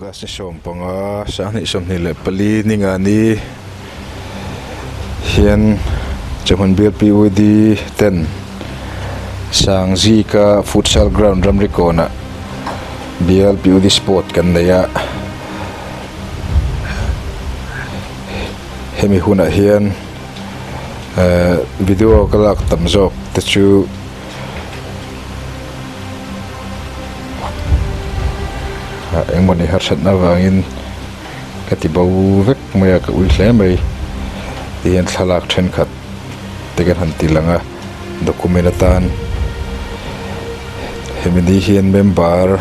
August ni 15 2024 ninga ni hian chawhmun bial PUD ten Sangzika futsal ground ramri kawnah bial PUD sport kan nei a hemi hunah hian ehh video ka lak tam zawk te chu. Engmawni harsatna avangin ka ti bo vek mai a ka ui hle mai tihian thlalak thenkhat te kan han ti lang a document atan hemi ni hian member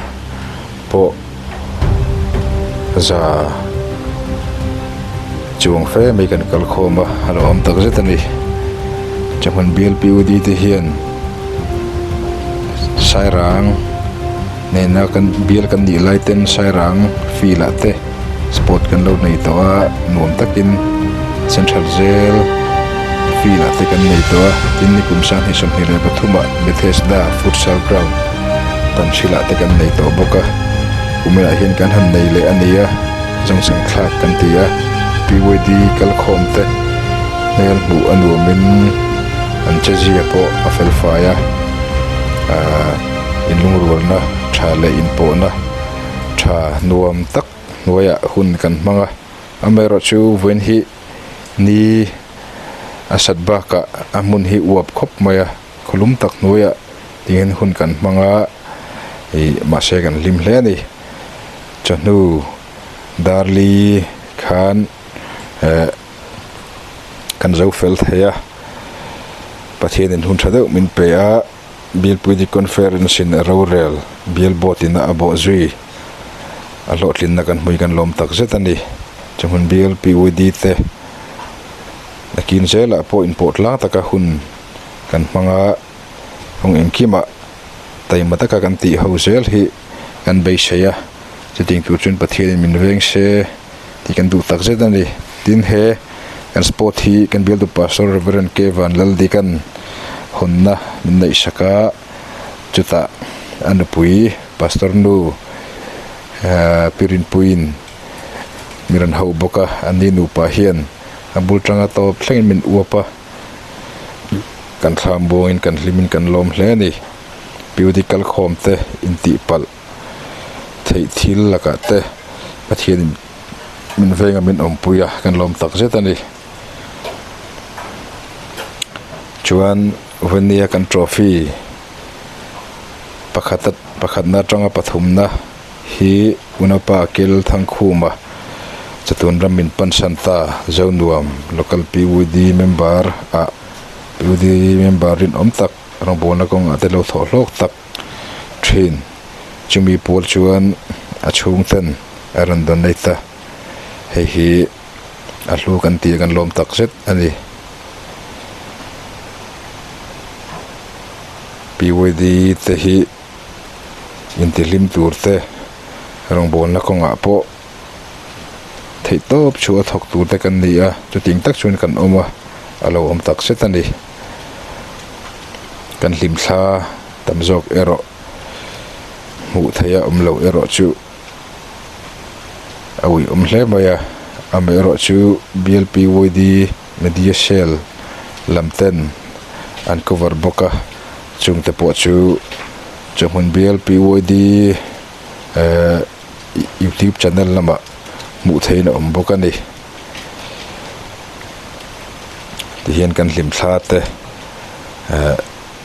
pawh za chuang fe mai kan kal khawm a a lo awm tak zet a ni chawhmun bial P U D te hian sairang nena kan bial kan nih lai ten sairang field ah te sport kan lo nei tawh a nuam takin central jail field ah te kan nei tawh a tin nikum 2023 ah Bethesda futsal ground Tanhril ah te kan nei tawh bawk a kuminah hian kan han nei leh a ni a zawngchhang thlak kan ti a P Y D kalkhawm te hmel hmuh a nuamin an che zia pawh a fel fai a ahh inlungrualna tha leh inpawhna tha nuam tak hnuaiah hun kan hmang a amaherawhchu vawiin hi ni a sat bakah a hmun hi uap khawp mai a. Khawlum tak hnuaiah tingin hun kan hmang a, ih mahse kan hlim hle a ni. Chawhnu Darli khan eh kan zo fel thei a, Pathianin hun tha deuh min pe a, Bialpuidi Conference in a rorel bial board in a bawh zui a hlawhtlinna kan hmui kan lawm tak zet a ni. Chawhmun bial PUD te nakin zelah pawh inpawh tlang taka hun. Kan hmang a, kawng engkimah taima taka kan tih ho zel hi kan beisei a, chuting tur chuan Pathianin min veng se tih kan duh tak zet a ni. Tin he kan sport hi kan bialtu Pastor Reverend K Vanlaldikan hawnna min neihsak a, chutah a nupui Pastor nu Pi Rinpuiin min rawn hauh bawk a, ani nupa hian a bul tanga tawp thlengin min uap a. Kan thlam buangin kan hlimin kan lawm hle a ni. Beauty kalkhawm te intih palh theih thil lakah te Pathianin min venga min awmpui a kan lawm tak zet a ni. Chuan Vania kan trophy pakhat pakhatna atanga pathumna hi Unapa Kel Thangkhuma Chatun ram min pansan ta Zonuam Local PUD member ah PUD member rinawm tak rawngbawlna kawngah te lo thawh hlawk tak thin. Chumi pawl chuan a chhungten a rawn donate a, hei hi a hlu kan tih a kan lawm tak zet a ni. PUD te hi intihlim tur te rawngbawlna kawngah pawh theih tawp chu a thawk tur te kan ni a chuting tak chuan kan awm a a lo awm tak zet a ni kan hlim thla tam zawk erawh hmuh theih a awm lo erawh chu a ui awm hle mai a amaherawh chu B L P Y D media cell lam ten an cover bawk a chungte pawh chu chawhmun B L P Y D ehh. youtube channel lamah hmuh theihin a awm bawk a ni tihian kan hlim thla te ehh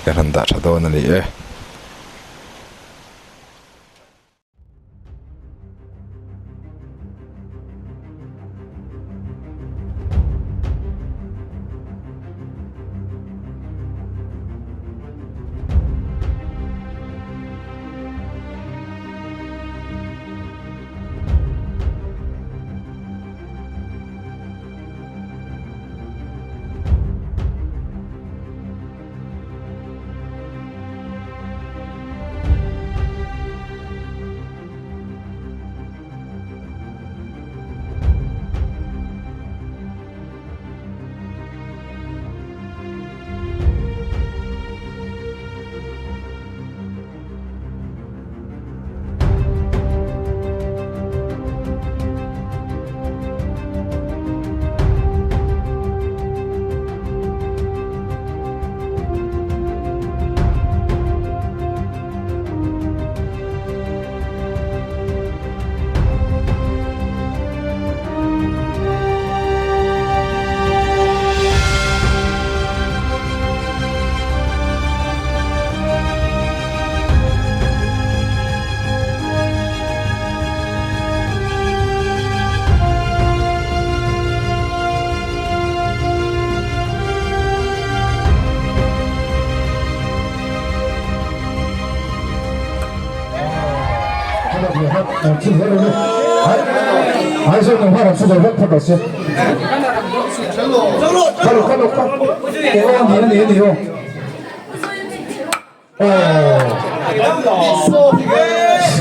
kan han dah tha dawn a ni e.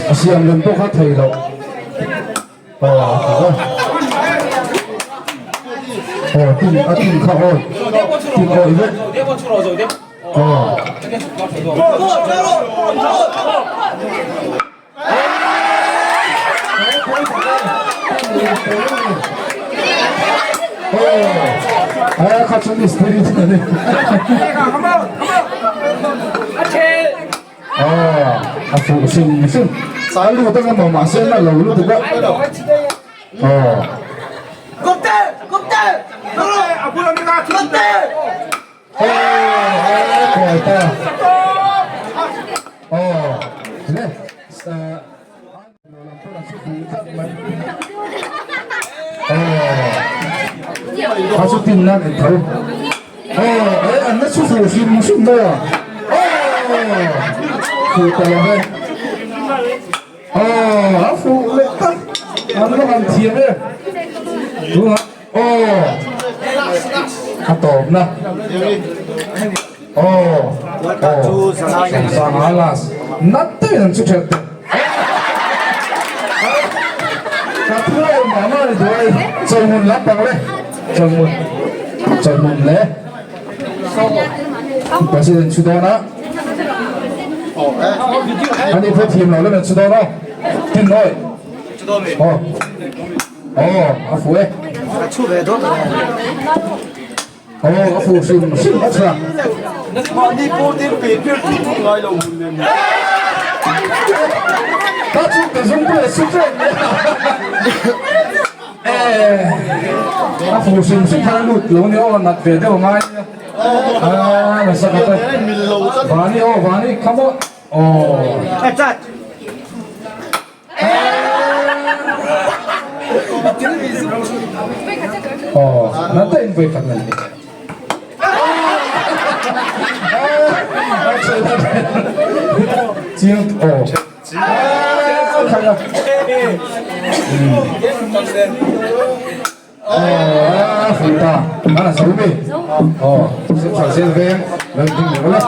A siam rem pawh kha thei loh. Aw tin a tin kha awi tin awi vek. Aw. Aw kha chu mistiri chu ani. Aw a fuh hrim hrim. A lut anga maw mahse na lo lutuk a. Aw. Aw a tawpna aw aw sanga last nat te an chu thelh teh ka thu lo mah mah ni duai chawlhmun lampang le chawlhmun chawlhmun le president chu dawn a ani pawh thiam lo le chu dawn aw tin nawi aw Aw, a fuh e. Aw, a fuh hrim hrim a chhuak. Mahni pawh te pe ber tih pawh ngai lo mun nen. Ta chu ka zung pawh a su tawk mai a. Eh, a fuh hrim hrim khan a lut lo ni aw, nat ve deuh a ngai nia. Ah, nasa ka te. Vani aw, Vani, come on. Aw. Aw, na ta in voi khat nan ni. Chiang aw. Aw, fu ta. Ana zo mi. Aw, central zel veng. Lan ding le.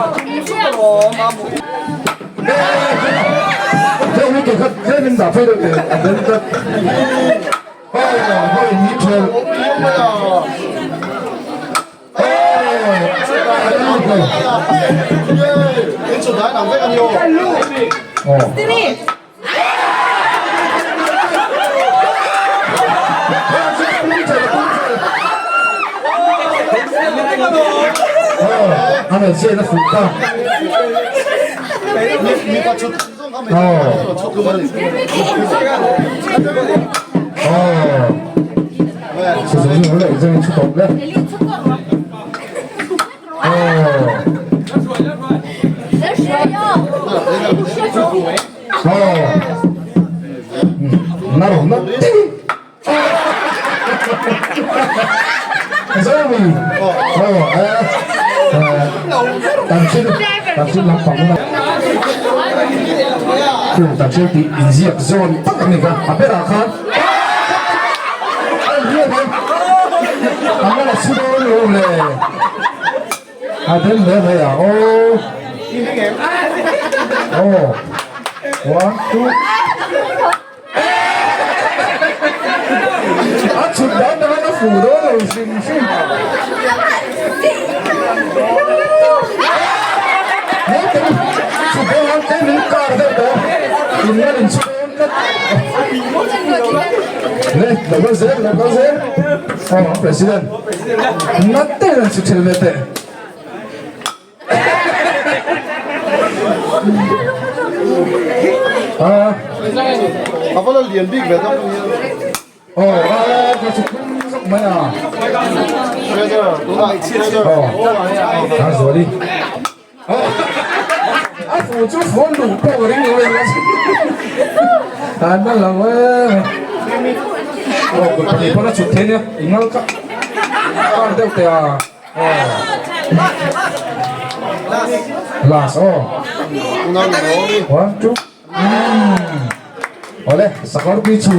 Inziak zawn tak a ni kha a berah khan a la chhu dawn lo le a den hle mai a aw aw one two A chhut dan dan a fuh dawn lo hrim hrim. Chhut dawn te min kar deuh tawh. In lan in chhut dawn tlat. Le, lo kal zel, lo kal zel. Oh, president. Ngat te an chhut thel ve teh. A va la lian bik ve deuh hian. Aw a ka chu phun zawk mai a. Treasure tunah treasure. Aw a zuali. A fu chu phone luh pawh ka ring lo e. An la lo e. Aw kut pahnih pawn a chhut thei nia ingal ka kar deuh teh a. Last oh. One, two. Awle, sakawr tui chhu.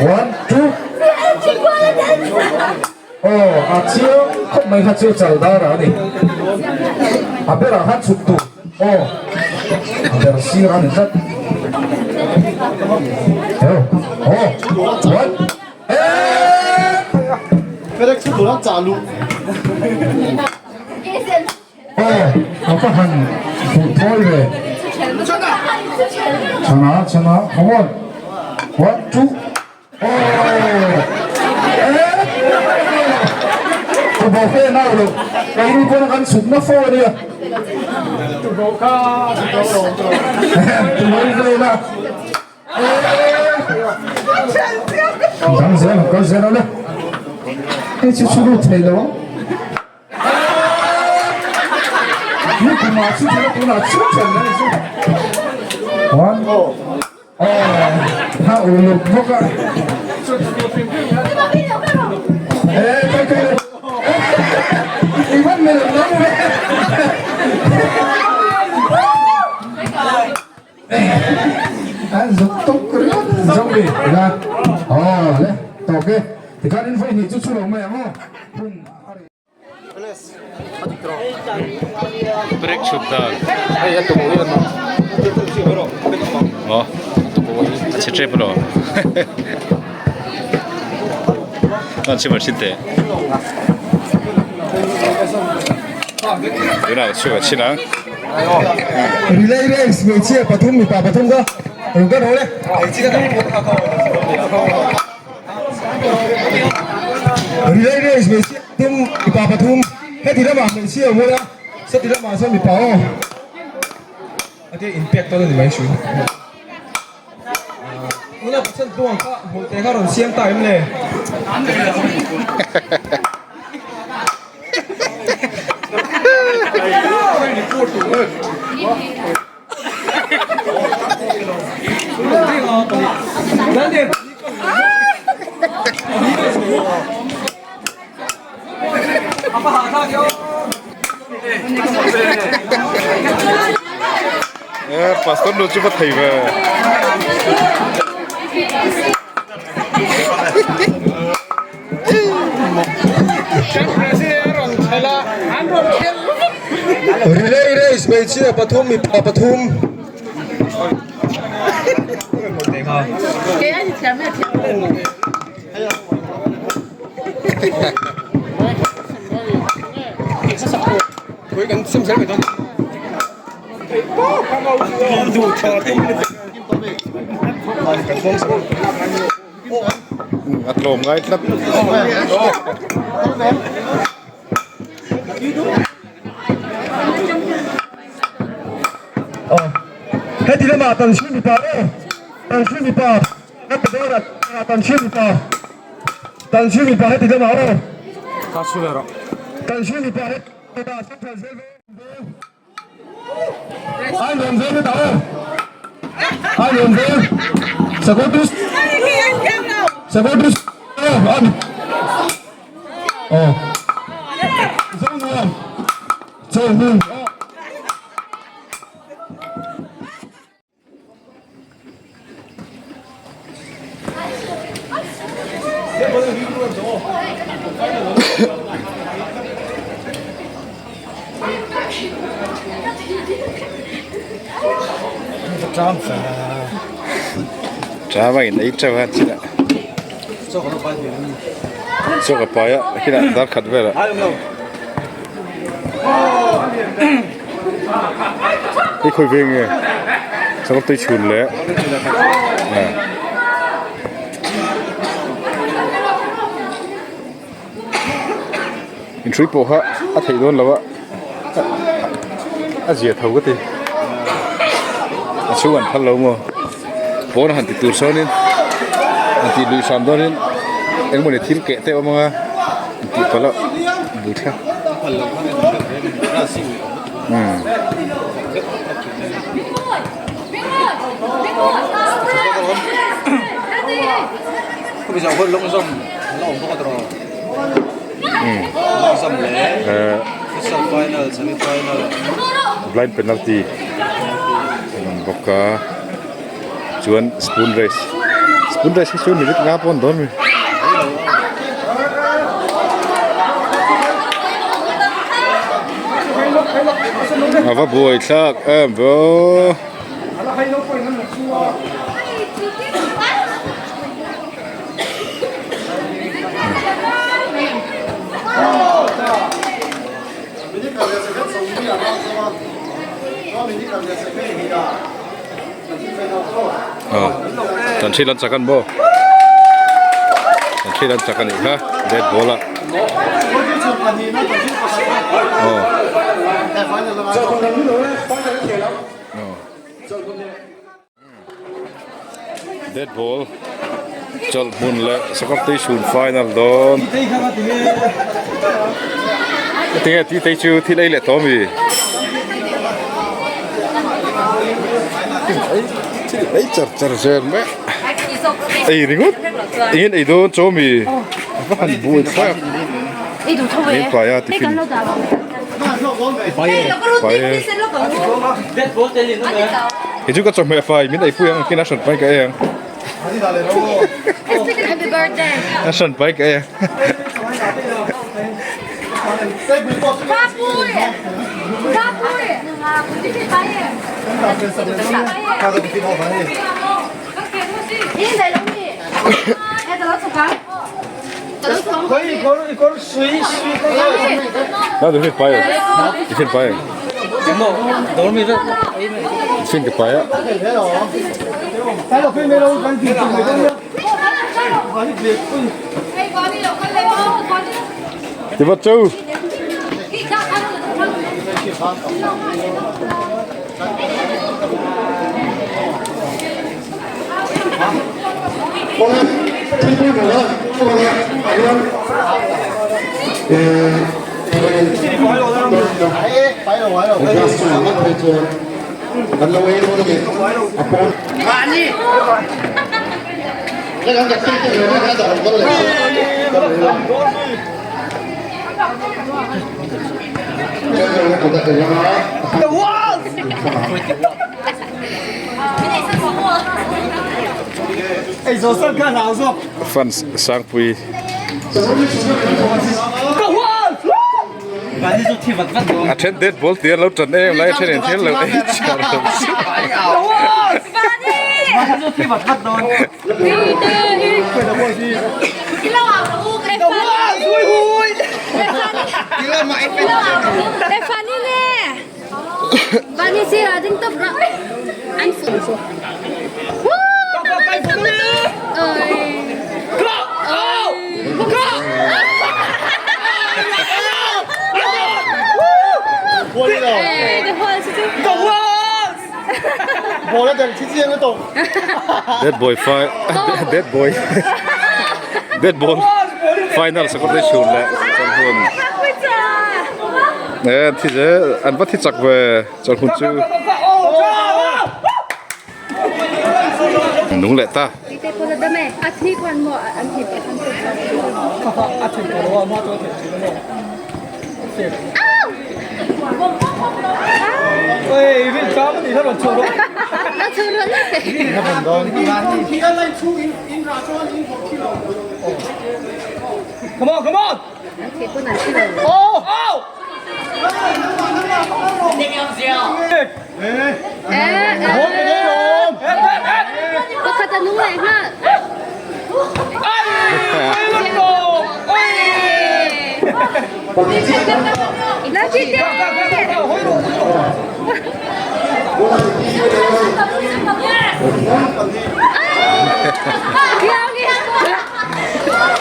One, two. Aw, a chiang khawp mai kha chu chal dar a ni. A berah khan chhuk tur. Aw, a ber sir a ni tlat. Aw, aw, one. Aw, a va han fuh thawi ve. Chhana, chhana, come on. One, two. Aw. Eh. Tubo kha en au lo. Keini pawn kan chhuk na fo ania. Tubo kha tubo vel a. Dang zel ang kal zel ale. Hei chu chu lut thei lo ang. Ni kumah chu thei a tunah chu thei mai chu. One. Oh, ha uluk bawk a. Eh, kai kai. I van melh lo ve. An zuk tuk riat zo ni ila aw le tawk e tikhan in vawi hnih chu chu lo mai ang aw hun a rei. Break chhut dan hei a tubo hi a nawm maw a chhe tep alawm an chhimar chin teh tunah chhungah chin ang. Relay race hmeichhia pathum mipa pathum kha rawn kal rawh le. Relay race hmeichhia pathum mipa pathum heti lamah hmeichhia a vawih a seti lamah chuan mipa aw a tia inpek dawn a ni mai hrui. Tuna Pathian tluang kha hmuh te kha rawn siam ta em le? Pastor nu chu va thei ve. Relay race hmeichhia pathum mipa pathum. A tlawm ngai tlat. Heti lamah Tanhril mipa aw Tanhril mipa ka pe dawn a Tanhril mipa Tanhril mipa heti lamah aw Tanhril mipa heti lamah Central Zel veng. Ai nuam zel hetah aw. Ai nuam zel. Sakawr Sakawr aw an. Aw. Zo nuam. Chaw hmun aw. Chama in ei teuh a chinah chaw ka pai a kinah dar khat velah. Hei khawi veng nge chakawt tui chhun leh inhrui pawh kha a theih dawn lo a a zia tho ka ti a chhung an phal lo maw pawn a han ti tur sawn in an tih luih hram dawn in engmawni thil keh te a awm ang a an tih palh a bui thlap. Futsal final, semi final. Blind penalty an awm bawk a chuan spoon race spoon race hi chu minute nga pawh an dawn a ni. A va buai thlak em vaw. Kan thil an chak an maw kan thil an chak a nih kha bat ball ah aw Dead ball chawlh hmun leh soccer station final dawn tinge tih te chu thil ei leh tawh ami thil ei char char zel mai ei ringawt engin ei dawn chaw mi a va han buai thlak min pai a tiffin. Pai e. Kei chu ka chawhmeh fai min eipui ang kin a hran pai ka ei ang. A hran pai ka ei ang. Ti vat chu. Fans Sangpui. A then dead ball tia lo tan em lai a then in thil lo ei char lo. Dead boy fi dead boy dead ball final sakawr te chhun leh chawlhmun eh thi zel an va thi chak ve chawlhmun chu nung leh ta.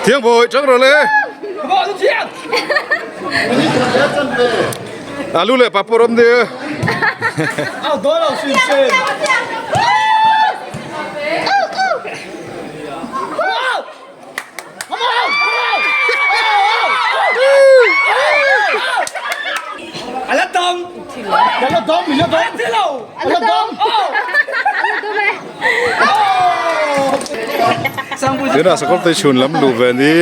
Thiang bawi chang rawh le. Alu leh papawr awm nia. Tunah sakawr te chhun lam luh ve ni.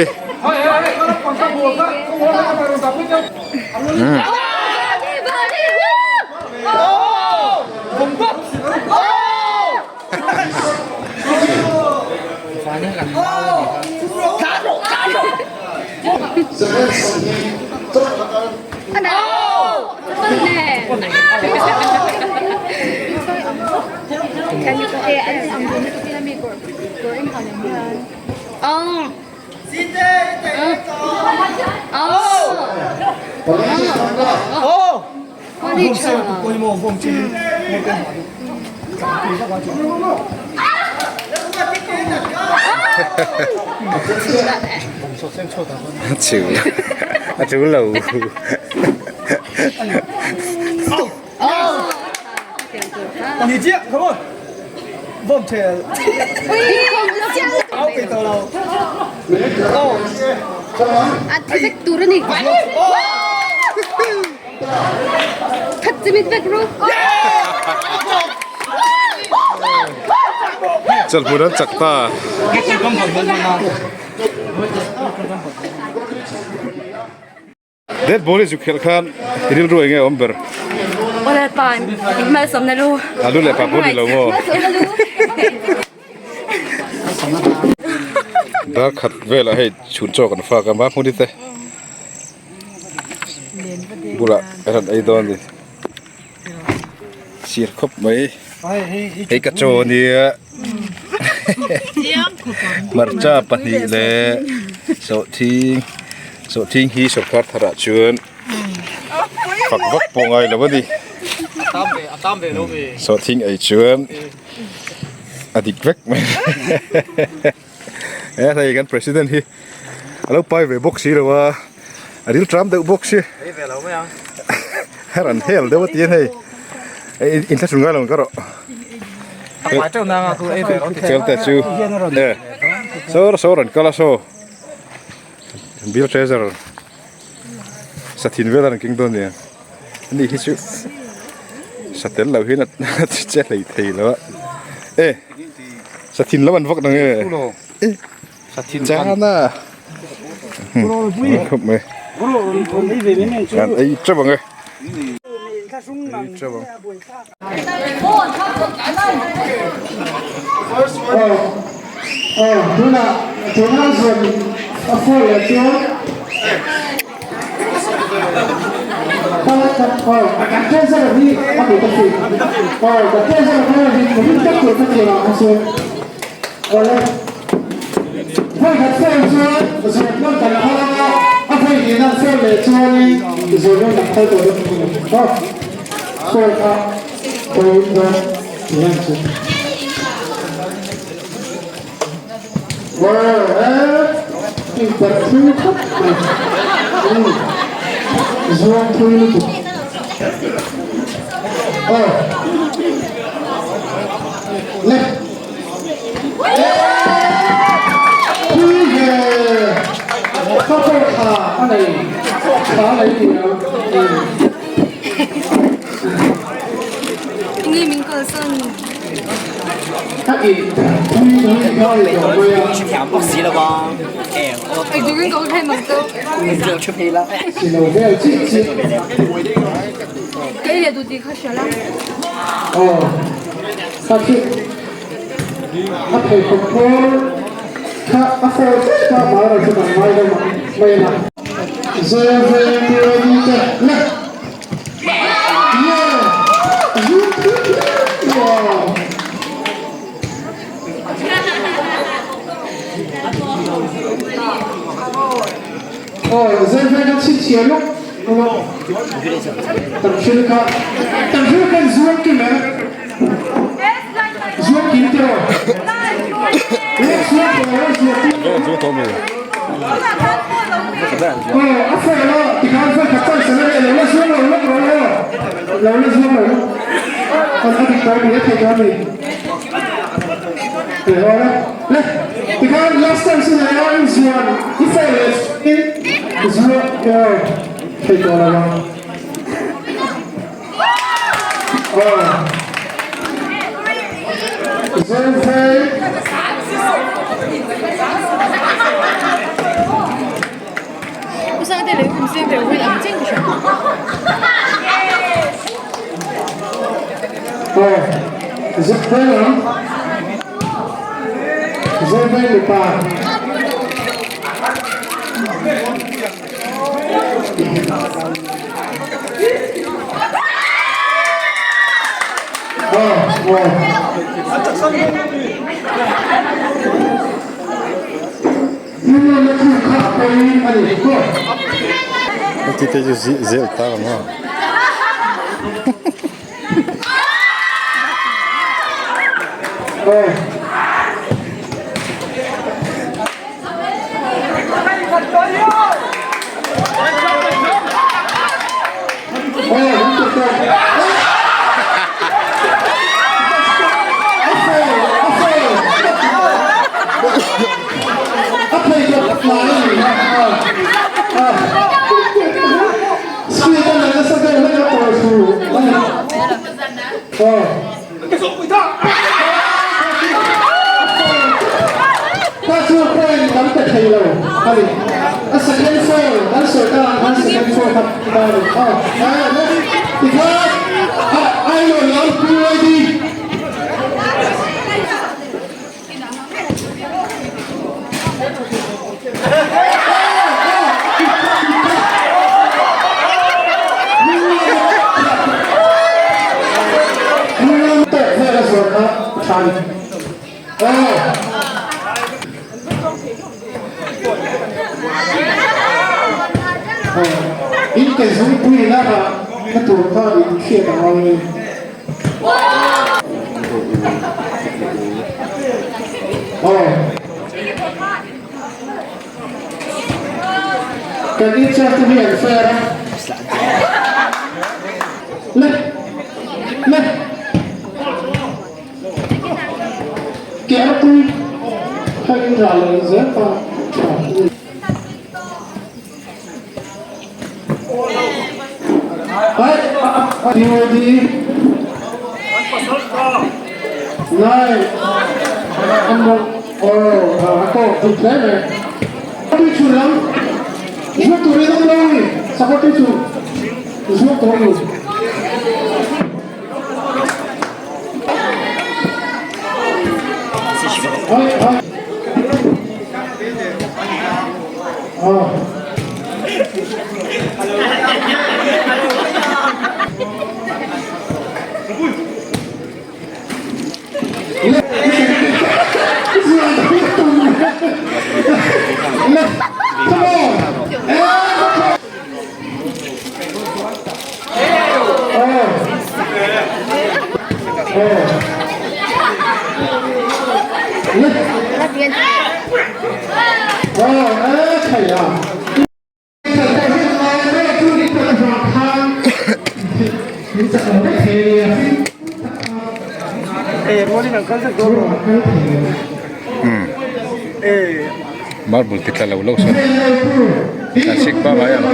A chul lo. Chawlhmun an chak ta. Dead ball hi zuk khelh khan i rilru eng nge a awm ber? Aw Lalpa, malsawmna lu. A lu leh pa pawh ni lo maw? Malsawmna lu. Dar khat velah hei chhun chaw kan fak a, mahmuni te bulah kan han ei dawn a ni. Sir khawp mai hei ka chaw ania hmarcha pahnih leh sawhthing sawhthing hi sawrkar tharah chuan fak vak pawh ngai lo a ni sawhthing ei chuan a dik vek mai he hei kan president hi a lo pai ve bawk si lo a a ril tram deuh bawk si her an hel deuh a ti a hei inthlahrun ngai lo ang ka rawh fel te chu e saw saw rawn kal a saw bill treasurer sathin vel a rawn keng dawn nia ani hi chu satel lo hian a che hlei thei lo a e sathin lam an vak nang e Chana khawp mai an ei teuh ang e ei teuh ang. Nge min kalsan? Aw, zuk vel ang. Zurvei mipa. Aw, aw. Union-a chu kha a pawi a ni maw? Heti te chu zel tak ang a. In ke zungpui lama ka tur kha in hriat a ngai a ni. Kan in-charge te hi an fair a. Le! Le! Ke a tui kha in rah leh zel ta tha a ni. DOD Nine Oh, a tawk dik hle mai. Tui chhun lam zuak turin awm lo a ni. Sakawr tui chu zuak tawh a ni. Marble ti tla lo lo sawn a chhik pa mai ang.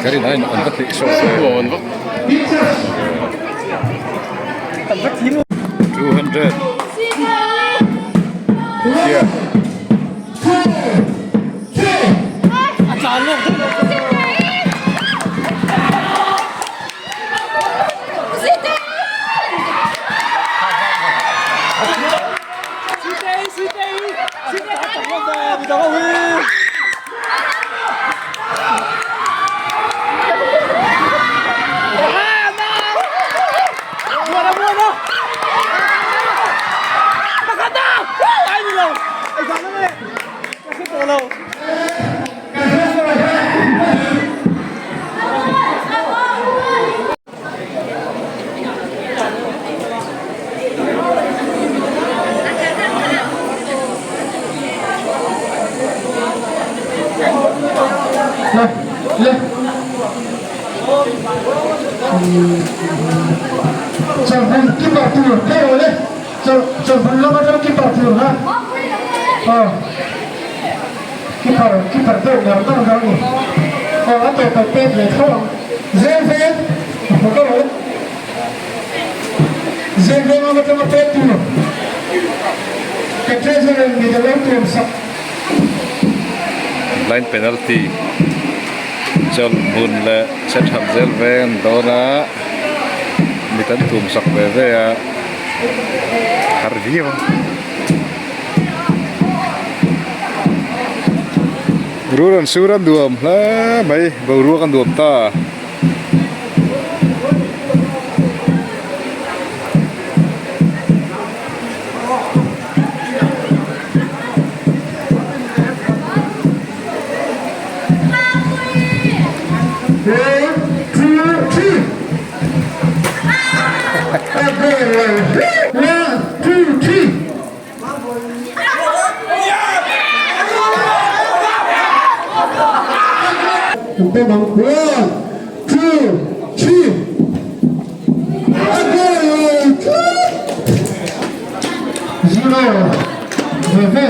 Ka rin aiin an va hleh sawh sawh an va 200 Kia le. Chawlhmun keeper tur phei rawh le. Chawlhmun lam atang keeper tur kha. Aw. Keeper keeper pek ngar ngar ngar ni. Aw a tawp tawp pek ve tho ang. Zel vel. Hmu ka rawh le. Zel vel lam atanga pek tur. Ka treasurer mi ka lo tuam sak. Line penalty chawlhmun leh che that zel veng an dawn a mit an tum sak ve ve a har viau a. Rul an sur a nuam hle mai boruak a nuam ta. Zero ve ve.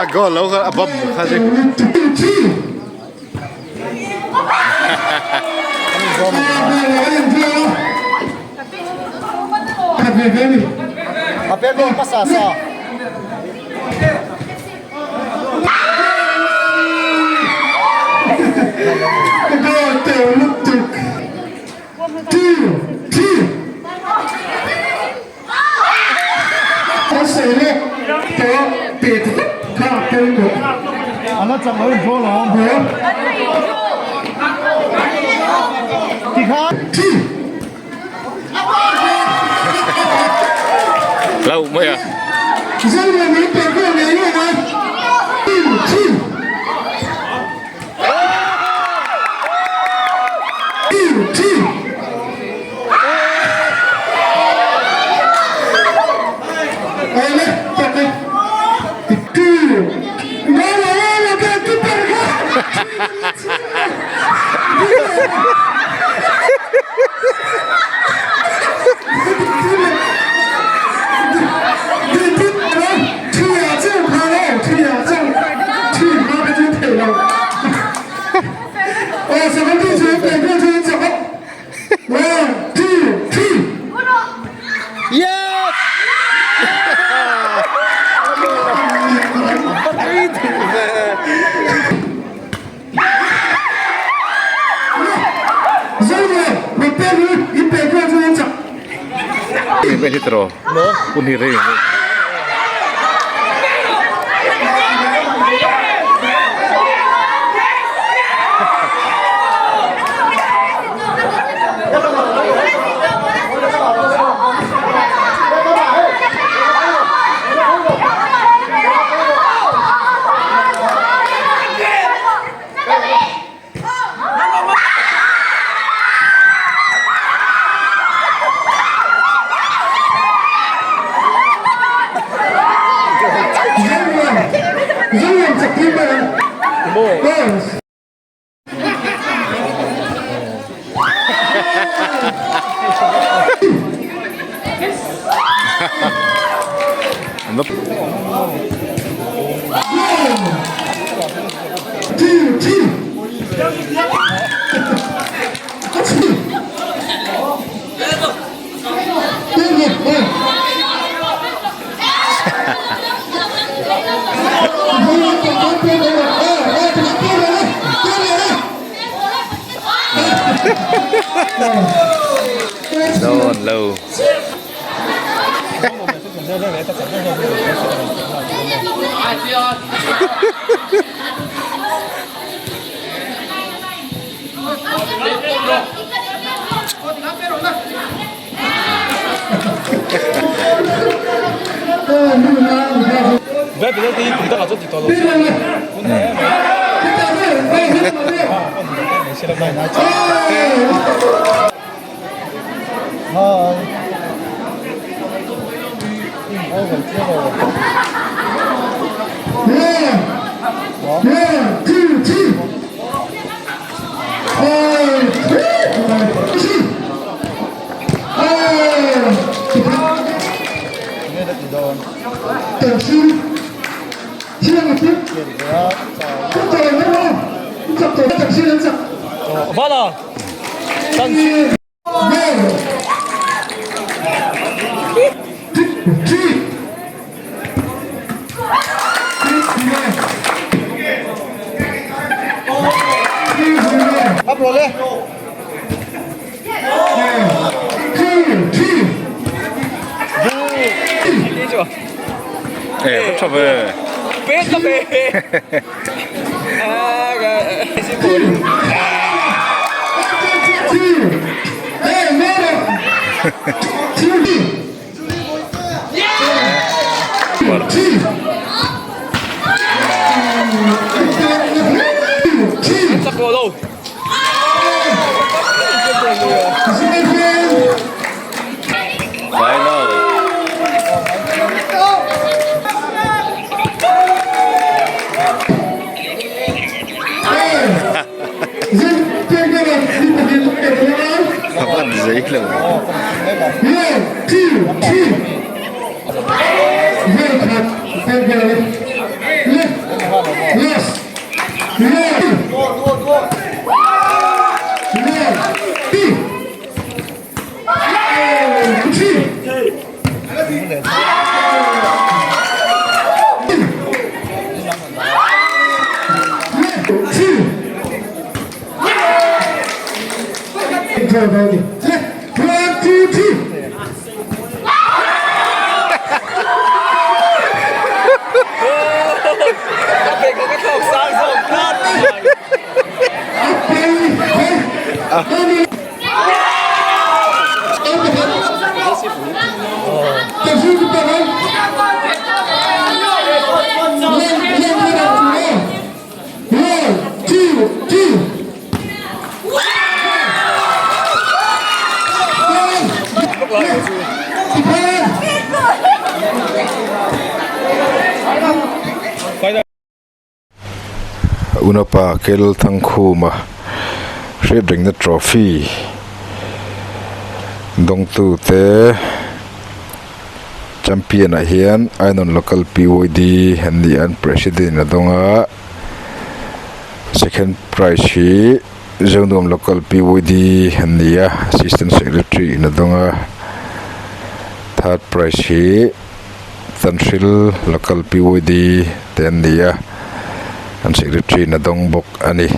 A goal lo kha a bump kha si. A pe goal hmasa sa. Lau mai a. 2 3 Awle tawk e. 2 Goal a goal a goal keeper kha. Dawn lo. Eh, tha ve. Final. An zei lo. Unapa Kel Thangkhuma hriatrengna trophy dawngtu te champion ah hian Ainawn local PYD an ni a an president a dawng a second prize hi Zonuam local PYD an ni a assistant secretary in a dawng a third prize hi. Tanhril local PYD te an ni a, an secretary in a dawng bawk a ni.